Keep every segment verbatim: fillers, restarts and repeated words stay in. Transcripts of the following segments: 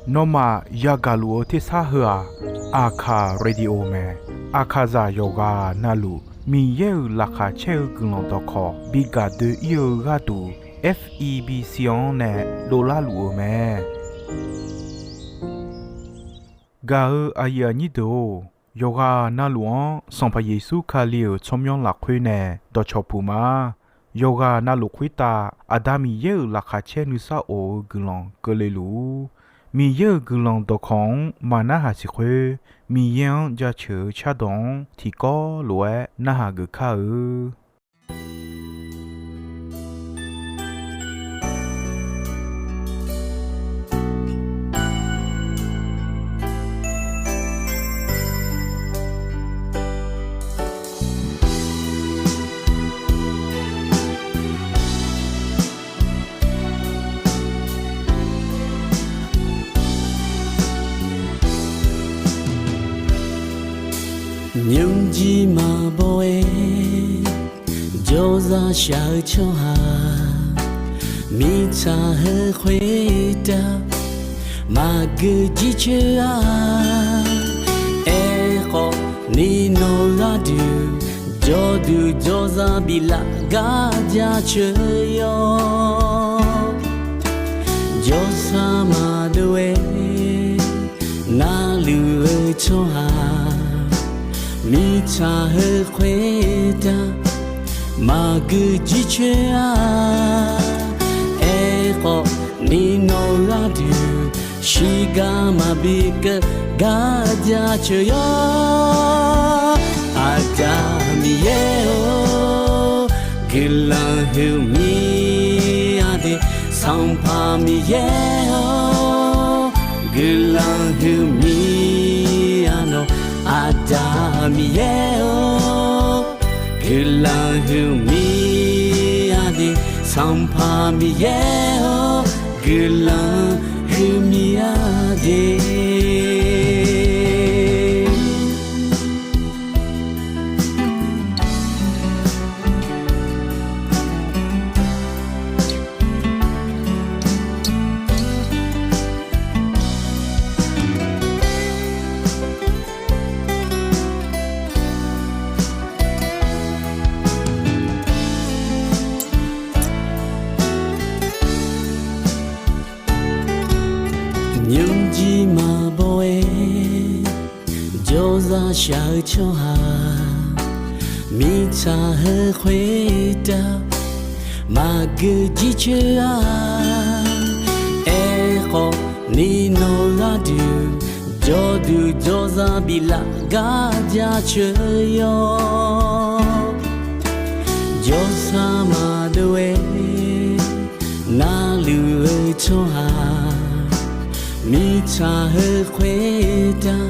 Nawmaf yagaq luf-eu tersar heu-aq, Aqkaq Radio mae. Aqkaqzaq yawqghaq navluf Miqyaer-euq laqkhaq caer-eu guiqlanq dawqkawq bi gaq doe-ir-eu gharduq, F E B C-anr nae dovlar luf-eu mae. Gaq-eu aqyuif aqnyir deuq-or, yawqghaq navluf-anr Sanqpaq Yeqsur Kali-euq tsawrmyanr lafkhoer nae dawqcawq puq ma. Yawqghaq navluf khoertav Aqda Miqyaer-euq laqkhaq caer nuisar of-eu guiqlanq keuvle luf-ur. Miqyaer-euq guiqlanq dawqkawq-anr maqnarhaq siq khoer, Miqyaer-anr jaceuq-eu cardawq-anr tiqkawv lof-aer narhaq geuf kar-eu. Nymrjir maqbaw-aer jawrzaq shaq-eu tsawrhaq, mirtsaq heu khoertav maqgeu jircoer-a. Aerkhawf ni nawq gharduq jawrduq jawrzaq biflaf gar jaceuq yawr. Jawrsar maqdov-aer narluf-eu tsawrhaq, mirtsaq heu khoertav maqgeu jircoer-a. Aerkhawf ni nawq gharduq shiqgar maqbi keuv gar jaceuq yawr. Aqda Miqyaer-or, guiqlanq huiqmir-a de. Sanqpaq Miqyaer-or, guiqlanq huiqmir-a nawq. Aqda Miqyaer-or, guiqlanq huiqmir-a de. Sanqpaq Miqyaer-or, guiqlanq huiqmir-a de. Nymrjir maqbaw-aer jawrzaq shaq-eu tsawrhaq, mirtsaq heu khoertav maqgeu jircoer-a. Aerkhawf ni nawq gharduq jawrduq jawrzaq biflaf gar jaceuq yawr. Jawrsar maqdov-aer narluf-eu tsawrhaq, mirtsaq heu khoertav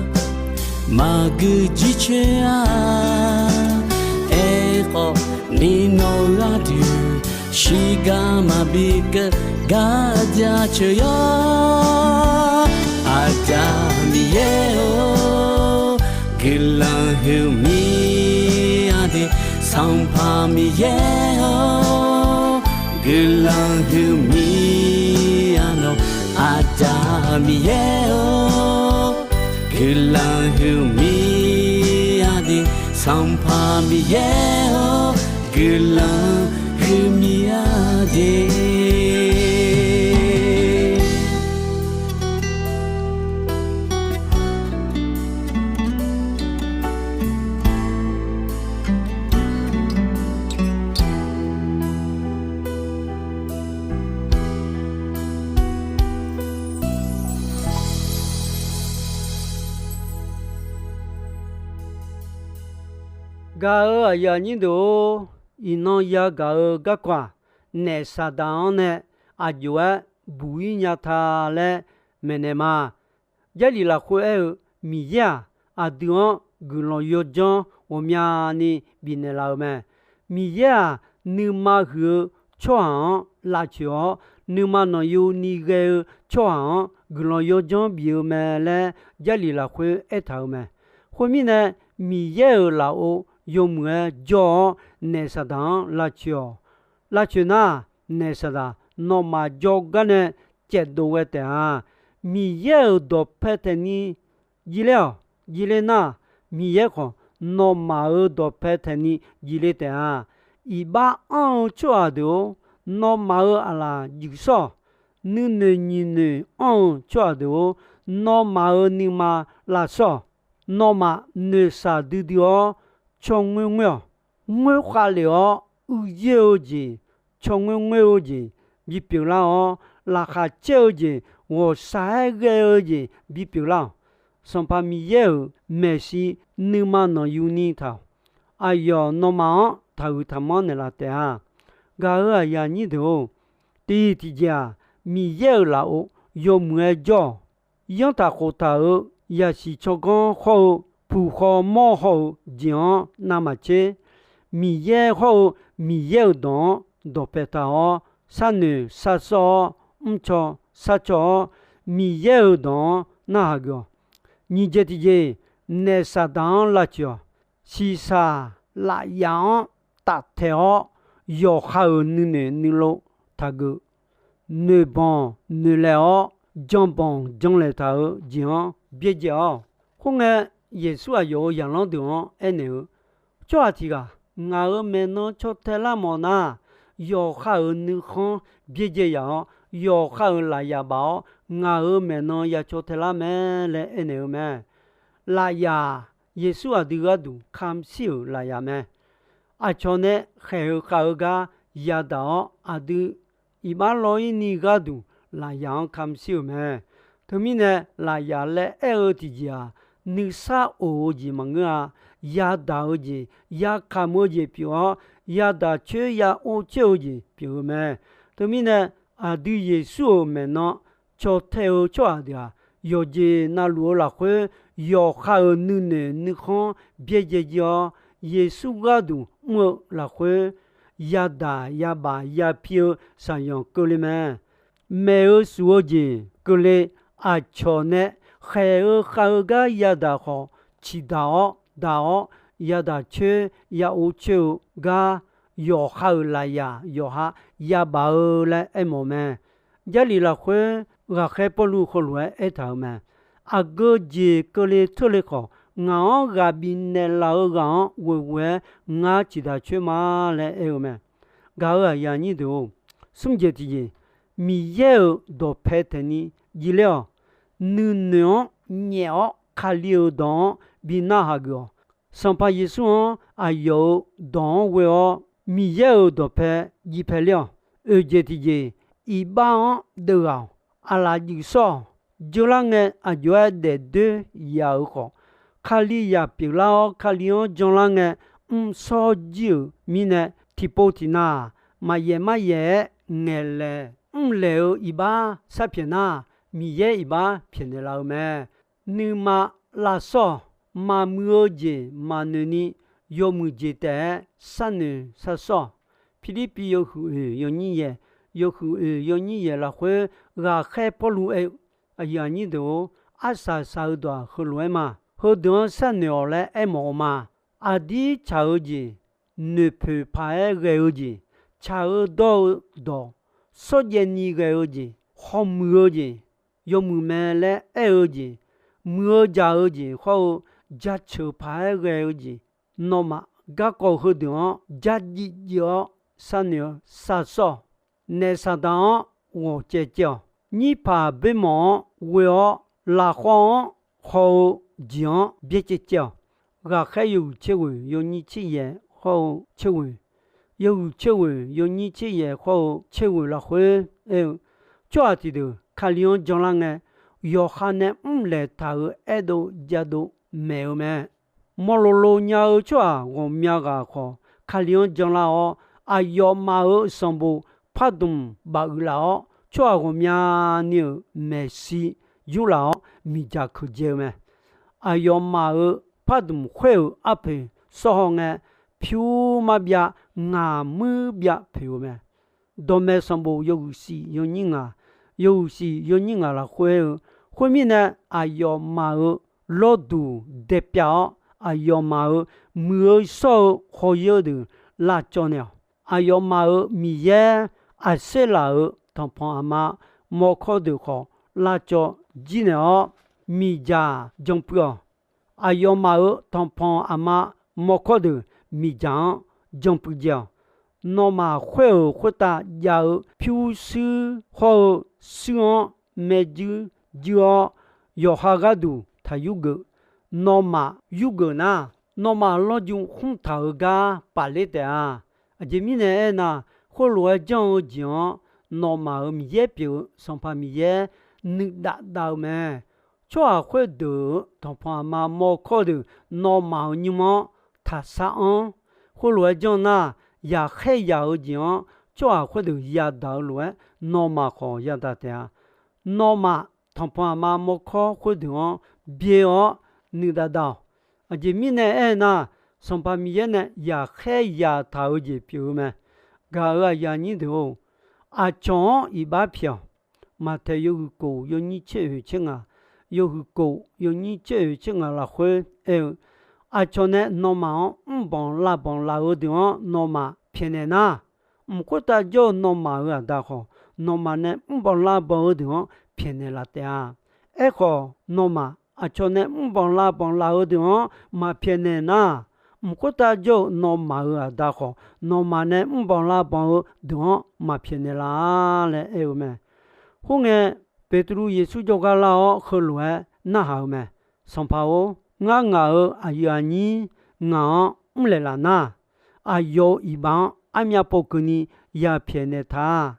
maqgeu jircoer-a. Aerkhawf ni nawq gharduq shiqgar maqbi keuv gar jaceuq yawr. Aqda Miqyaer-or, guiqlanq huiqmir-a de. Sanqpaq Miqyaer-or, guiqlanq huiqmir-a nawq. Aqda Miqyaer-or, guiqlanq huiqmir-a de. Sanqpaq Miqyaer-or, guiqlanq huiqmir-a de. Gaq-eu aqyuif aqnyir deuq-or, iqnan yagaq-eu garkawv-aq, naef Saqdaq-anr nae aqjox-aer buq-ir nya ta laer maeqnaeq ma. Jarlif lafkhoer aer-eu, Miqyaer-aq, aqdui-anr guiqlanq yawdzanr ghawqmyani bifnaeq laf-euq mae. Miqyaer-aq, nuima huiq-eu tsawrhaq-anr lavcoeq-awr, nuima nanqyuni ghae-eu tsawrhaq-anr guiqlanq yawdzanr bif-eu mae laer Jarlif lafkhoer aertaq-euq mae. Khoermirnae, Miqyaer-euq lafov yawmuiq-aer jawr-awr, naef Saqdaq-anr lavcoeq-awq. Lavcoeq nar, naef Saqdaq, nawmaf jawrgar nae pyaefdov ghae taef-a. Miqyaer-euq dawqpae taef ni jir ler-awq. Jir ler nar, Miqyaer khawf nawmaf-euq dawqpae taef ni jir ler taef-a. Iqbax anr-eu tsawrhaq deuq-or, nawmaf-euq aqlaf juif shawr-awq. Nuinoeq nyiqnoeq anr-eu tsawrhaq deuq-or, nawmaf-euq nuima lavshawr-awq. Nawmaf noeqshaq duidui-awr caw ngoer ngoer-awq. Ngoer khavlef-awr uiqyoer-eu jeq, caw ngoer ngoer-eu jeq bipyeuf lar-awr, laqkhaq caer-eu jeq, ghawqshaq-aer ghae-eu jeq bipyeuf lar-awq. Sanqpaq Miqyaer-euq maeqshi nuima nanqyuni taq-awq. Aqyawf nawmaf-anr taqhuiq taqmanr naeqlaf taef-a. Gaq-euq aqyuif aqnyir deuq-or, tiq tiqjeq-aq, Miqyaer-euq lafov yawmuiq-aer jawr-awq. Yanrtaq khoftaq-euq yasiq tsawrganr hawr-eu puq khaw mawr haw-eu jeq-anr navmaqtser, Miqyaer hawr-eu Miqyaer-euq dawq-anr dawqpae taq-awr, sharnoeq sharsawr-awr, mrcaw sharcaw-awr, Miqyaer-euq dawq-anr narhaq geuf-awq. Nyiq jeq tiqjeq, naef Saqdaq-anr lavtsoeq-awq. Shiqshaq lafyaf-anr taftaeq-awr, yawqha-euq nuinoeq nuilov taqgeuf. Noeqbanq noeqlaeq-awr, janbanq janlaeq taq-euq jeq-anr byaerdzae-awq. Khoerngae, Yeqsur aqyawf-euq zaqlanr deuq-anr aernaeq-eu, Tsawrhaq tiq ghaq ngaq-euq maeqnan caw tae lar mawf nar, yawqha-euq nuikhanr byaerdzae yaf-awr, yawqha-euq lafyaf baf-awr, ngaq-euq maeqnan ya caw tae lar mae laer aernaeq-eu mae. Lafyaf, Yeqsur aqdui gharduq kamq shir-euq lafyaf mae. Aqcawq nae khaeq-eu khav-eu gar yadaq-awr, aqdui iqbax law-ir ni gharduq lafyaf-anr kamq shir-euq mae. Teumirnae, lafyaf laer aer-eu tiqjeq-aq, nuisar of-eu jeq maqngeur-a. Yadaq-eu jeq, yakamq-eu jeq pyeuf-awr, yadaq coer ya or coer-eu jeq pyeuf-eu mae. Teumirnae, aqdui Yeqsur-euq maeqnan caw tae-eu tsawrhaq deuq-aq, yawqjeq navluf-eu lafkhoer yawqha-euq nuinoeq nuikhanr byaerdzae jir-awr, Yeqsur gharduq mr-eu lafkhoer yadaq yabaf yapir-eu shaqyanq keuvle mae. Maeq-eu shuf-eu jeq keuvle. Aqcawq nae khaeq-eu khav-eu gar yadaq khawf, ciqdaq-awr daq-awr, yadaq coer ya or coer-eu gar yawqha-euq lafyaf yawqha yabaf-eu laer aermawf mae. Jarlif lafkhoer ghaqkhaer Pawrluv heulof-aer aertaq-euq mae. Aqgeu jeq keuvle teurle khawf, ngaq-anr ghaq bifnaeq laf-eu ghaq-anr ghoeghoe-aer ngar ciqdaq coer ma laer aer-eu mae. Gaq-euq aqyuif aqnyir deuq-or, smr jeq tiqjeq, Miqyaer-euq dawqpae taef ni jir ler-awq. Nuinoeq-anr nyaef-awr Kali-euq dawq-anr bi narhaq geuf-awq. Sanqpaq Yeqsur-anr aqyawf-euq dawq-anr ghoe-awr, Miqyaer-euq dawqpae jir pae ler-awq. Oeq jeq tiqjeq, iqbax-anr deuvghaq-awq. Aqlaf juif shawr-awq. Jeurlar ngae aqjox-aer daefdoer yaf-euq khawf, Kalizaq pyeuflar-awr Kali-anr janlar ngae mrshawr jir-euq mirnae, tiqpov tiqnav-aq, maqyaef maryaef-aer ngaeqlaeq mrlaeq-eu iqbax sharpyaeq nar, Miqyaer iqbax pyaeqnaeq laf-eu mae. Nuima lavshawr-awq. Maqmuiq-eu jeq maqnoeq ni, yawmuiq jeq taef-aer sharnoeq shar shawr-awq. Pirlirpiv yawhuiq oeq yawnyir yaeq, yawhuiq oeq yawnyir yaeq lafkhoer ghaqkhaer Pawrluv aer-eu, aqyuif aqnyir deuq-or, arsaq saq-eu dawq-aq heulof-aer ma. Heudeuq-anr sharnoeq-awq laer aermawf-eu ma. Aqdir tsaq-eu jeq, noeqpoeq paq-aer ghae-eu jeq, tsaq-eu dawr-eu dawq, shawrjaev ni ghae-eu jeq, hawmuiq-eu jeq, yawmuiq mae laer aer-eu jeq, muiq-eu jaq-eu jeq hawr-eu, jaceuq paq-aer ghae-eu jeq, nawmaf garkawv heudeuq-anr jarjif jif-awr sharnoeq-eu shar shawr-awq. Naef Saqdaq-anr ghawq caev caev-awq. Nyirpaq boermawq-anr ghoe-awr, lafkhawv-anr haw-eu jeq-anr byaer caev caev-awq. Ghaqkhaer yawhuiq tser ghoeq yawnyir tser yaeq hawr-eu tser ghoeq, yawhuiq tser ghoeq yawnyir tser yaeq hawr-eu tser ghoeq lafkhoer aer-eu, tsawrhaq tiqdeuq Kali-anr janlar ngae, yawqha nae mrlaeq taq-euq aerdov jadov maeq-eu mae. Mawrlolo nya-eu tsawrhaq ghawqmya ghaq khawf, Kali-anr janlar-awr, aqyawfmaf-euq sanqbof pardmq bafuiq laf-awr, tsawrhaq ghawqmyani-euq maeqshi yurlaf-awr miqdzaq keuqdzae-eu mae. Aqyawfmaf-euq pardmq khoer-euq arpoeq sawrhaw ngae, pyur marbyav ngaq muir byav poeq-eu mae. Dawqmaeq sanqbof yawhuiq shif yawnyir ngaq, yawhuiq shif yawnyir ngaq lafkhoer-eu, khoermirnae, aqyawfmaf-euq lawrduq daepyav-awr, aqyawfmaf-euq muiq-eu shawr-eu hawyeur deuq lavcawv naeq-awq. Aqyawfmaf-euq Miqyaer, Aqserlaf-euq tanqpanq aqma, mawrkawr deuq khawf lavcawv jir naeq-awr, miqdzaq jan puiv-awq. Aqyawfmaf-euq tanqpanq aqma mawrkawr deuq miqdzaq-anr jan puiv dzae-awq. Nawmaf khoer-euq khoertav jav-eu pyurshuir hawr-eu shuir-anr maerjuir juir-awr, yawqha gharduq taq yurgeuf. Nawmaf yurgeuf nar, nawmaf lawrju khmr taq-eu gar pafler taef-a. Aqjeq mirnae aernar, khoerlof-aer janr-eu jeq-anr nawmaf-euq Miqyaer pyeuf-eu Sanqpaq Miqyaer nuidav dav-eu mae. Tsawrhaq khoerdeuq-euq tanqpanq aqma mawrkawr deuq nawmaf-euq nymr-anr taqsar anr. Khoerlof-aer janr nar, yaqkhaer yaq-eu jeq-anr tsawrhaq khoerdeuq yadaq-eu lof-aer, nawmaf khawf yadaq taef-a. Nawmaf tanqpanq aqma mawrkawr khoerdeuq-anr byae-awr nuidav dav-awq. Aqjeq mirnae aernar, Sanqpaq Miqyaer nae yaqkhaer yaq taq-eu jeq pyeuf-eu mae. Gaq-euq aqyuif aqnyir deuq-or, aqcawq-anr iqbax pyaeq-awq. Maqtaeq yawhuiq kof yawnyir tser oeq tser ngaq, yawhuiq kof yawnyir tser oeq tser ngaq lafkhoer aer-eu, aqcawq nae nawmaf-anr mrbanq lavbanq laf-eu deuq-anr nawmaf pyaeqnaeq nar, mq khoertav jawr-eu nawmaf-euq Aqda khawf, nawmaf nae mrbanq lavbanq-eu deuq-anr pyaeqnaeq laf taef-a. Aerkhawf, nawmaf aqcawq nae mrbanq lavbanq laf-eu deuq-anr maqpyaeqnaeq nar, mq khoertav jawr-eu nawmaf-euq Aqda khawf, nawmaf nae mrbanq lavbanq-eu deuq-anr maqpyaeqnaeq laf laer aer-eu mae. Khoerngae, Beqtuvluv Yeqsur jawrgar lar-awr heulof-aer narhaq-eu mae. Sanqpaq-or, ngar ngaq-euq aqyuif aqnyir ngaq-anr mrlaeq laf nar, aqyawf-euq iqbax-anr armyav pov keuvni yapyaeqnaeq ta.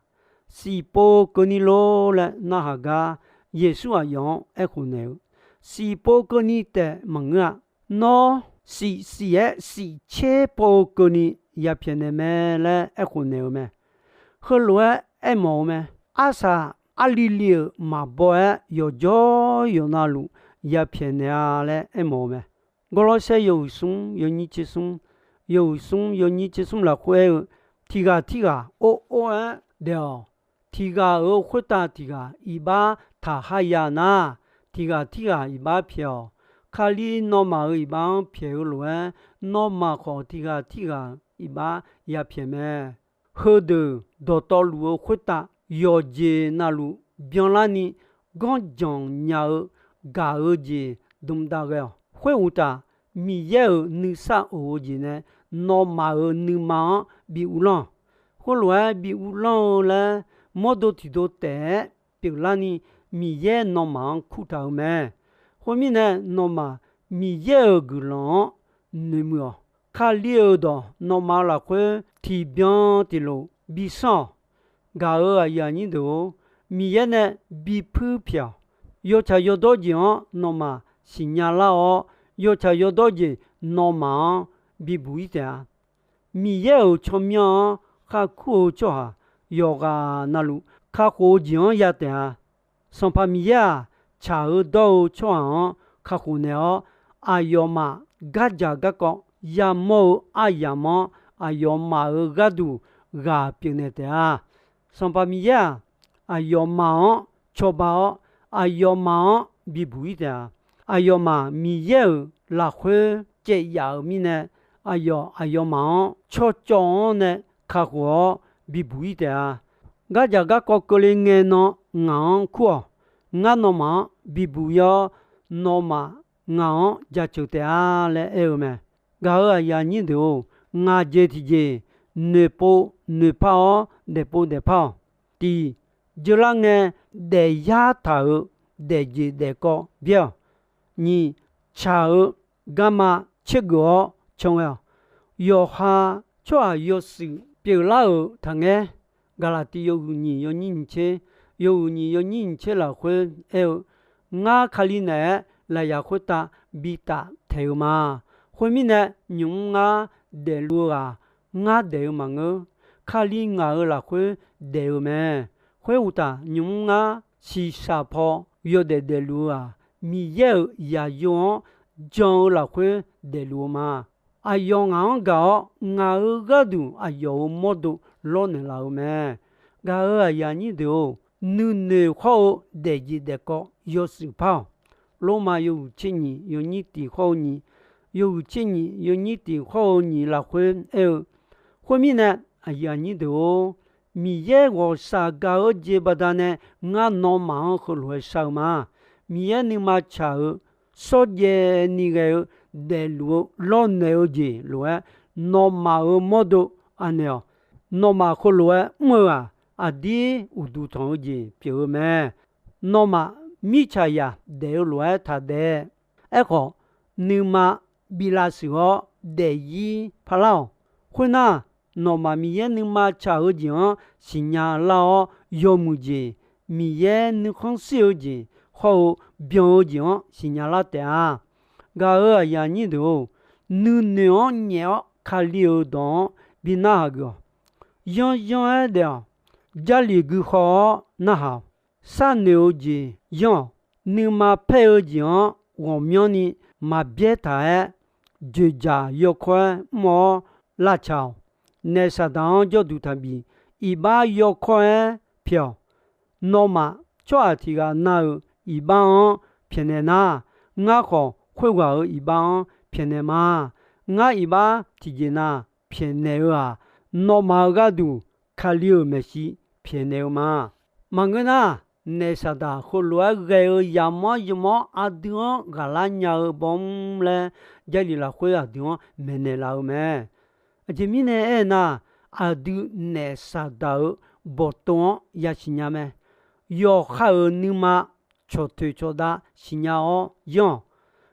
Siq pov keuvni lor laer narhaq gar, Yeqsur aqyawf-anr aerkhof naeq-eu, siq pov keuvni taef maqngeur-a. Nawr siq siq-aer siq tser pov keuvni yapyaeqnaeq mae laer aerkhof naeq-eu mae. Heulof-aer aermawf-eu mae. Arsaq arli li-euq maqbaw-aer yawqjawr yawqnavluf yapyaeqnaeq-a laer aermawf-eu mae. Gawrlawrsaer yawhuiq smr yawnyir tser smr, yawhuiq smr yawnyir tser smr lafkhoer aer-eu, tiq ghaq tirghaq or or-aer daef-awq. Tiq ghaq-euq khoertav tiq ghaq iqbax taqkhar ya nar, tiq ghaq tirghaq iqbax pyaeq-awq. Kali nawmaf-euq iqbax-anr pyaeq-eu lof-aer, nawmaf khawf tiq ghaq tirghaq iqbax yapyaeq mae. Heudeuq dawqtawvluf-eu khoertav yawqjeq navluf byanlarni ganrjanq nya-eu gaq-eu jeq dmdav ghae-awq. Khoeruqtaf, Miqyaer-euq nuisar of-eu jeq nae nawmaf-euq nuima-anr bi uvlanr-awq. Khoerlof-aer bi uvlanr-eu laer mawrdo tiqdo taef-aer pyeuflarni, Miqyaer nawmaf-anr kurtaq-eu mae. Khoermirnae, nawmaf Miqyaer-euq guiqlanq-anr noeqmuiq-awq. Kali-euq dawq nawmaf-eu lafkhoer tiqbyan tiqlof bisanr-awq. Gaq-euq aqyuif aqnyir deuq-or, Miqyaer nae bipuir pyaeq-awq. Yawtsaq yawdawr jeq-anr nawmaf siqnya lar-awr, yawtsaq yawdawr jeq nawmaf-anr bibuq-ir taef-a. Miqyaer-euq tsawrmyanr-anr kharkur-eu tsawrhaq yawqghaq navluf kakhof-eu jeq-anr ya taef-a. Sanqpaq Miqyaer-aq, tsaq-eu dawr-eu tsawrhaq-anr kakhof naeq-awr, aqyawfmaf gardzaq garkawv yamawr-eu aryamq-anr aqyawfmaf-euq gharduq ghaq pyeufnaeq taef-a. Sanqpaq Miqyaer-aq, aqyawfmaf-anr cawba-awr, aqyawfmaf-anr bibuq-ir taef-a. Aqyawfmaf Miqyaer-euq lafkhoer caev yaf-euq mirnae, aqyawf aqyawfmaf-anr tsawrcawv-anr nae kakhof-awr bibuq-ir taef-a. Gardzaq garkawv keuvle ngae nan ngaq-anr kur-awq. Ngar nawmaf-anr bibuq-ir-awr, nawmaf ngaq-anr jaceuq taef-a laer aer-eu mae. Gaq-euq aqyuif aqnyir deuq-or, ngaq jeq tiqjeq noeqpov noeqpar-awr daefpov daefpar-awq. Tiq, jeurlar ngae daef yar taq-euq daefjeq daefkawv byaer-awq. Nyiq, tsaq-eu garma tsergeuf-awr can ghae-awq. Yawqha tsawrhaq yawshuif pyeuflar-euq taqngaer. Gaqlaqtiv yawhuiq nyiq yawnyir nyiq tser, yawhuiq nyiq yawnyir nyiq tser lafkhoer aer-eu, ngar Kali naeq-aer lafyaq khoertav bitaf taeq-eu ma. Khoermirnae, nymq-mr ngar daefluf-eu ghaq, ngar daef-eu maqngeur. Kali ngaq-euq lafkhoer daef-eu mae. Khoeruqtaf, nymq-mr ngar shiqshaq paw yawdaef daefluf-eu ghaq, Miqyaer-euq yaqyo-anr jan-eu lafkhoer daefluf-eu ma. Aqyawf ngaq-anr gaq-awr, ngaq-euq gharduq aqyawf-euq mawrdo lawrnaeq laf-eu mae. Gaq-euq aqyuif aqnyir deuq-or, nuinoeq khawr-eu daefjeq daefkawv yawshuif par-awq. Lormav yawhuiq tser nyiq yawnyir tiq khawr-eu nyiq, yawhuiq tser nyiq yawnyir tiq khawr-eu nyiq lafkhoer aer-eu, khoermirnae, aqyuif aqnyir deuq-or, Miqyaer ghawqshaq gaq-eu jeq baqdanae ngar nawmaf-anr heulof-aer shar-eu ma. Miqyaer nuima tsaq-eu, shawrjaev ni ghae-eu, daefluf-eu lawrnaeq-eu jeq lof-aer, nawmaf-euq mawrdo anaeq-awq. Nawmaf heulof-aer mr-eu-aq, aqdir uqduq tanq-eu jeq pyeuf-eu mae. Nawmaf mirtsaqzaq daef-eu lof-aer taqdaef. Aerkhawf, nuima bi lavshuif-awr daefzir parlar-awq. Khoernar, nawmaf Miqyaer nuima tsaq-eu jeq-anr siqnya lar-awr, yawmuiq jeq, Miqyaer nuikhanr shir-eu jeq hawr-eu byan-eu jeq-anr siqnya lar taef-a. Gaq-euq aqyuif aqnyir deuq-or, nuinoeq-anr nyaef-awr Kali-euq dawq-anr bi narhaq geuf-awq. Yanryanr-aer daef-awq. Jarlif gui khaw-awr narhaq-awq. Sharnoeq-eu jeq yanr-awq. Nuima paer-eu jeq-anr ghawqmyanrni maqbyaer taq-aer, dzoeqdzaq yawkawr-aer mr-awr lavcaq-awq. Naef Saqdaq-anr jawrduq taqbif. Iqbax yawkawr-aer pyaeq-awq. Nawmaf tsawrhaq tiq ghaq na-euq iqbax-anr pyaeqnaeq nar, ngar khawf khoerghaq-euq iqbax-anr pyaeqnaeq ma. Ngar iqbax tiqjeq na pyaeqnaeq-eu-aq, nawmaf-euq gharduq Kali-euq maeqshi pyaeqnaeq-eu ma. Maqngeur nar, Naef Saqdaq heulof-aer ghae-eu yamawr yamawr aqdui-anr ghaqlar nya-eu bawr mr laer, Jarlif lafkhoer aqdui-anr maeqnaeq laf-eu mae. Aqjeq mirnae aernar, aqdui Naef Saqdaq-euq bawqtov-anr yasiq nya mae. Yawqha-euq nuima cawqtoeq cawqdav siqnya-awr yanr-awq.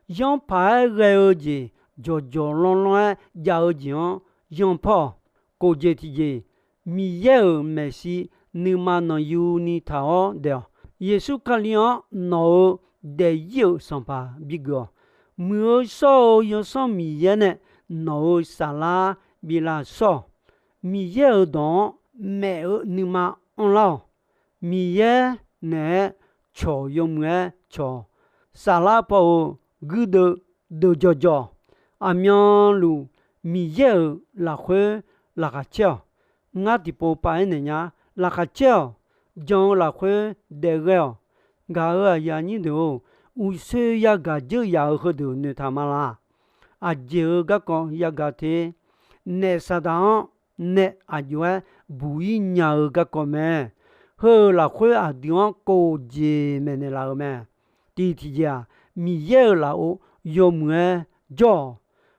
Yanr paq-aer ghae-eu jeq jawqjawq lanrlanr-aer jav-eu jeq-anr yanr pawr-awq. Kof jeq tiqjeq, Miqyaer-euq maeqshi nuima nanqyuni taq-awr daef-awq. Yeqsur Kali-anr nawq-euq daefzir-euq Sanqpaq bigeuf-awq. Muiq-eu shawr-eu Yawsanr Miqyaer nae nawq-euq saflar bi lavshawr-awq. Miqyaer-euq dawq-anr maef-eu nuima anrlar-awq. Miqyaer naeq-aer cawq yawmuiq-aer cawq-awq. Saflar paw-euq guirdeuv deuq jawqjawq, aqmyanluf Miqyaer-euq lafkhoer laqkhaq caer-awq. Ngar tiqpov paq-aer naeq nya. Laqkhaq caer-awq. Jan-eu lafkhoer daef ghae-awq. Gaq-euq aqyuif aqnyir deuq-or, uqshoe yagaq dzeur yaf-euq heudeuq noeqtaq ma laq. Aqjeq-euq garkawv yagaq te. Naef Saqdaq-anr nae aqjox-aer buq-ir nya-eu garkawv mae. Heu-euq lafkhoer aqdui-anr kof jeq maeqnaeq laf-euq mae. Tiq tiqjeq-aq, Miqyaer-euq lafov yawmuiq-aer jawr-awq.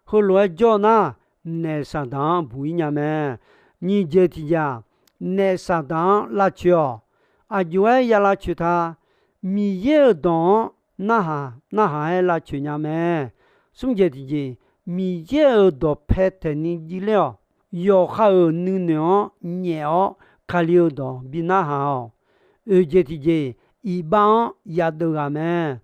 Heulof-aer jawr nar, Naef Saqdaq-anr buq-ir nya mae. Nyiq jeq tiqjeq-aq, Naef Saqdaq-anr lavcoeq-awq. Aqjox-aer ya lavcoeq ta. Miqyaer-euq dawq-anr narhaq narhaq-aer lavcoeq nya mae. Smr jeq tiqjeq, Miqyaer-euq dawqpae taeqni jir ler-awq. Yawqha-euq nuinoeq-anr nyaef-awr Kali-euq dawq bi narhaq-awq. Oeq jeq tiqjeq, iqbax-anr yadeuv ghaq mae.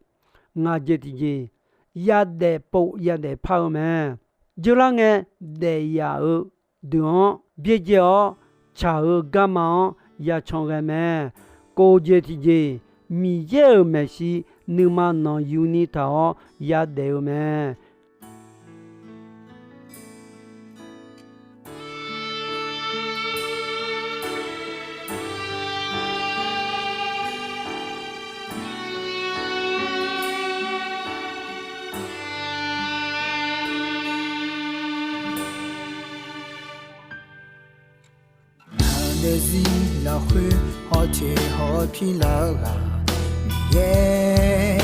Ngaq jeq tiqjeq, yadaef pov yadaef par-eu mae. Dzeurlar ngae, daef yaf-eu deuq-anr byaerdzae-awr, tsaq-eu garma-anr yacan ghae mae. Kof jeq tiqjeq, Miqyaer-euq maeqshi nuima nanqyuni taq-awr yadaef-eu mae. Ngaq daefzir lafkhoer hawteq hawpir lar-eu ghaq Miqyaer,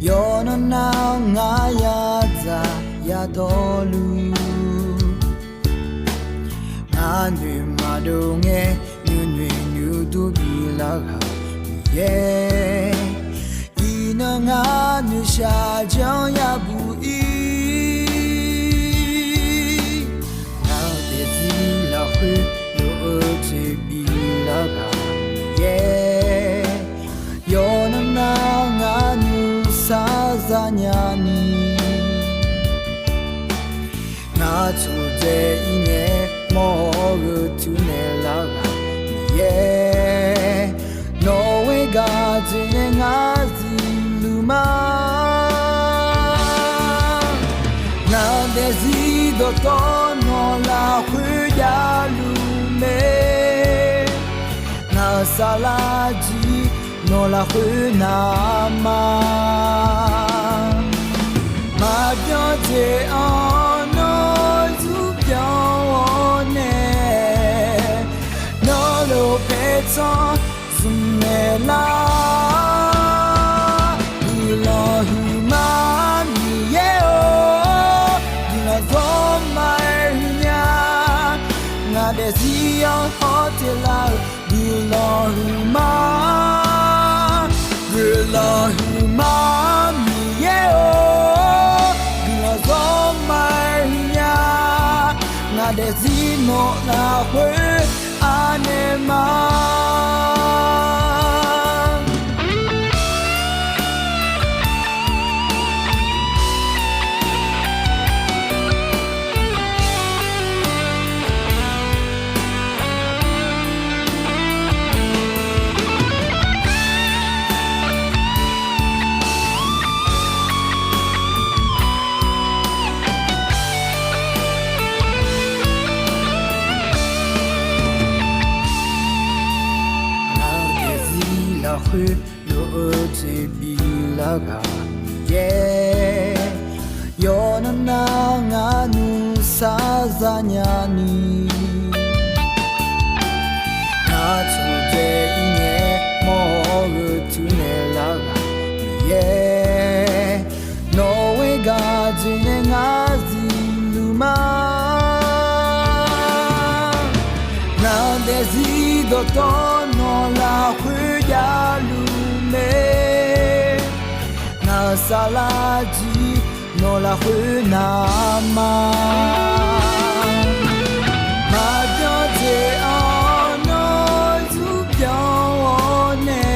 yawqnan nar ngar yadzaq yadawrluf, ngar noeq maqdov ngae nuinoeq nuidur bif lar-eu ghaq Miqyaer, iqnan ngar noeqshaq janr yabuq ir. Ngaq daefzir lafkhoer lof-eu jeq bif lar-eu ghaq Miqyaer, yawqnan nar ngar nuisar zanya ni, ngar tsoqdzae ir ngae mawr-eu gheu tuv naeq lar-eu ghaq Miqyaer, nawq-eu gaq dzoeq nae ngar zuiqluf ma. Ngaq daefzir dawqtawv nawq lafkhoer javluf mae. Ngaq-euq saflar jir nawq lafkhoer navma, maqbyan jeq-anr nawr zurbyan-awr nae, nawr tanq zmq naeq lar. Guiqlanq huiqma Miqyaer-or, guiqlanq zawrma-aer huiqnya. Ngaq daefzir-anr hawteq lar-euq guiqlanq huiqma. Guiqlanq huiqma Miqyaer-or, guiqlanq zawrma-aer huiqnya. Ngaq daefzir nawq lafkhoer anaeq ma. Ngaq daefzir lafkhoer lof-eu jeq biflar ghaq Miqyaer, yawqnan nar ngar nuisar zanya ni. Ngar taqdzae ir ngae mawr-eu tuinaeq lar ghaq Miqyaer, nawq-eu gaq jeq nae ngar zifluf ma. Ngaq daefzir dawqtawvluf nawq lafkhoer javluf mae. Ngaq saflar jir nawq lafkhoer navma. Maqbyan jeq-anr nawr zurpyanq-awr nae,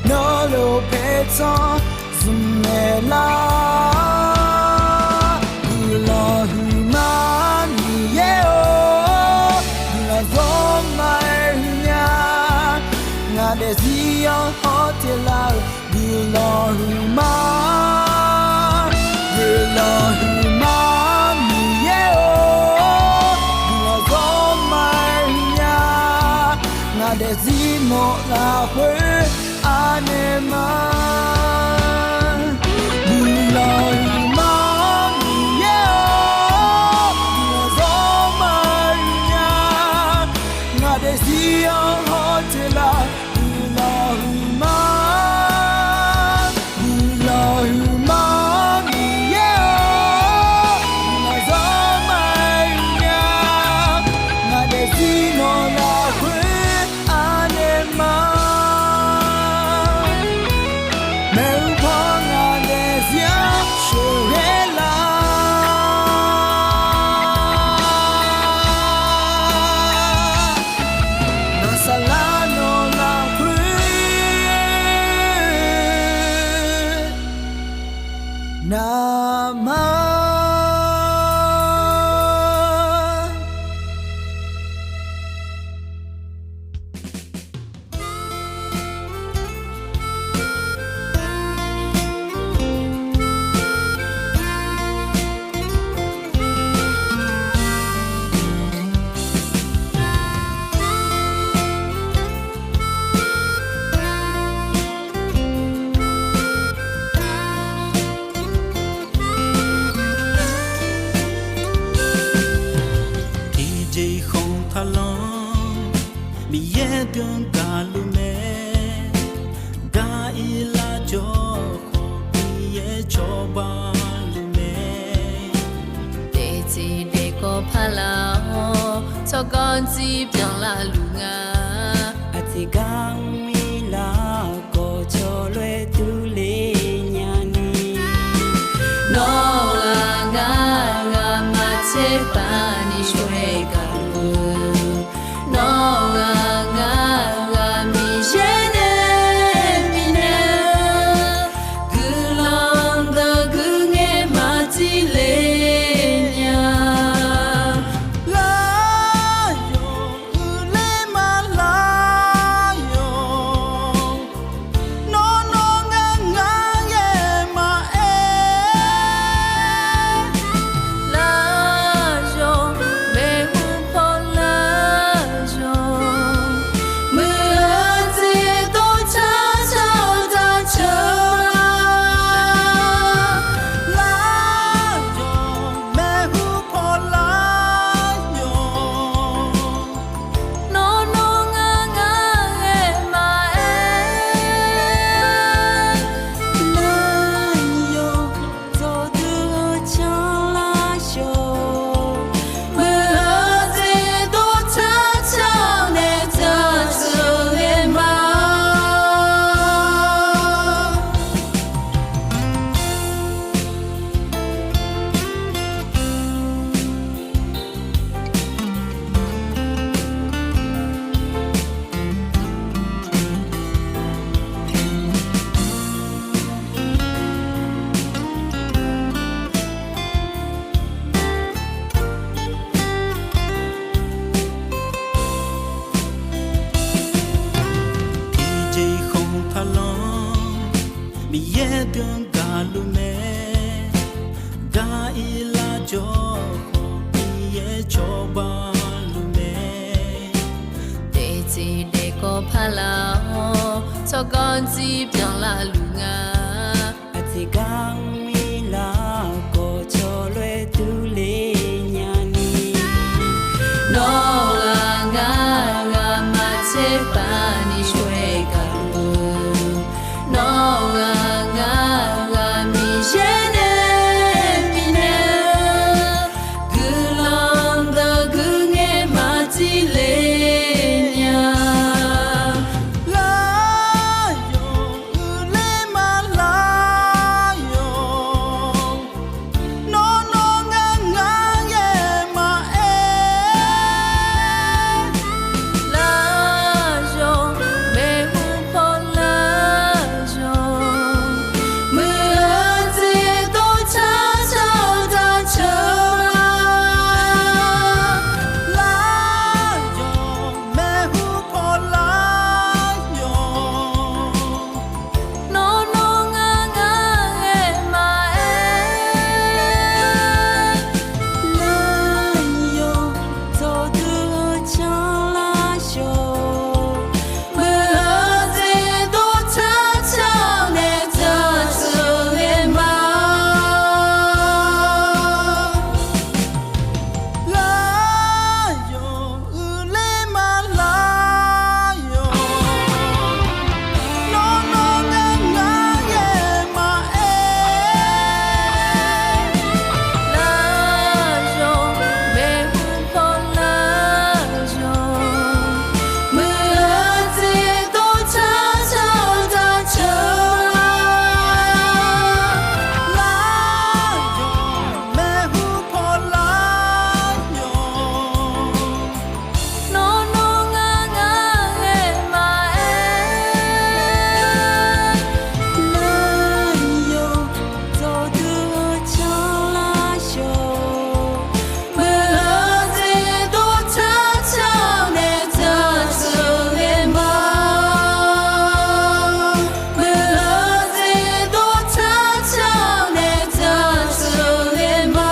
nawr lof paertanr zmq naeq lar. Guiqlanq huiqma Miqyaer-or, guiqlanq zawrma-aer huiqnya. Ngaq daefzir-anr hawteq lar-euq guiqlanq huiqma. Guiqlanq huiqma Miqyaer-or, guiqlanq zawrma-aer huiqnya. Ngaq daefzir nawq lafkhoer anaeq ma. Guiqlanq huiqma Miqyaer-or, guiqlanq zawrma-aer huiqnya. Ngaq daefzir-anr hawteq lar guiqlanq huiqma. Guiqlanq huiqma Miqyaer-or, guiqlanq zawrma-aer huiqnya. Ngaq daefzir nawq lafkhoer anaeq ma. Maeqhu paw ngaq daefzir-anr sheuqghae lar. Naq saflar nawq lafkhoer navma. Tiqjeq khanq taqlanq, Miqyaer deuq gaqluf mae. Gar ir lar jawr khawf, Miqyaer cawba luf mae. Daefjeq daefkawv paq lar-awr, tsawrganr jir byanlar luf nga. Aqjeq gar mr ir lar khawf, cawlof-aer durler nya ni. Nawr ghaq ngar ghaq maqtser taq ni shawr-aer gaq-eu, nawr ghaq ngar ghaq Miqyaer nae bifnaeq-eu, guiqlanq deuq guiqngaer maqtser le nya. Lar yawq uiqler ma lar yawq. Miqyaer deuq gaqluf mae, gar-ir lar jawr khawf Miqyaer cawba luf mae. Daefzir daefkawv paq laf-awr, tsawrganr jir byanlar luf nga. Aqjeq gar mr-ir lar khawf, cawloer durler nyani. Nawr ghaq ngar ghaq maqtser paq ni coer gaqluf. Nawr ghaq ngar ghaq Miqyaer nae bifnaeq-eu guiqlanq deuq guiqngaer maqtile nya. Lar yawq uiqler ma lar yawq. Nawr nawr ngar ngar ghae maqaer. Lar yawq, maeqhu paw lar yawq. Muiq-eu jeq dov car car-eu dawqcawq lar. Lar yawq, maeqhu paw lar yawq. Nawr nawr ngar ngar ghae maqaer. Lar yawq, dawqdui-eu canlar yawq. Muiq-eu jeq dov car car-eu nae dawqcawq ghae ma. Lar yawq uiqler ma lar yawq. Nawr nawr ngar ngar ghae maqaer. Lar yawq, maeqhu paw lar yawq. Muiq-eu jeq dov car car-eu dawqcawq lar. Lar yawq, maeqhu paw lar yawq. Nawr nawr ngar ngar ghae maqaer. Lar yawq, dawqdui-eu canlar yawq. Muiq-eu jeq dov car car-eu nae dawqcawq ghae ma. Muiq-eu jeq dov car car-eu nae dawqcawq ghae ma.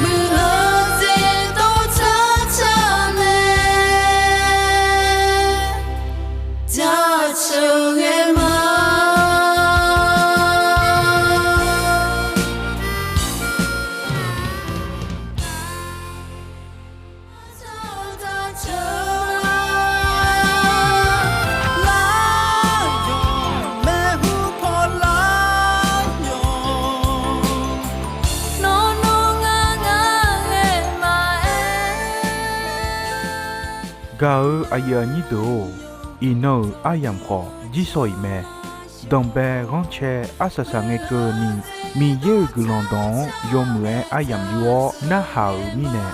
Muiq-eu jeq dov car car-eu nae dawqcawq ghae ma. Gaq-eu aqyuif aqnyir deuq-or, iqnan-euq aryamq khawf jirsawq iq mae. Danqbae ghanrcae arsaq saqngae keuvni, Miqyaer-euq guiqlanq dawq-anr yawmuiq-aer aryamq yur-awr narhaq-euq mirnae,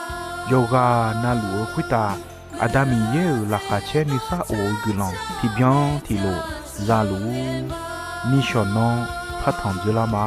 yawqghaq na luf-eu khoertav Aqda Miqyaer-euq laqkhaq caer nuisar of-eu guiqlanq tiqbyan tiqlof za luf-ur. Nishawq nanr partanq dzoerlar ma.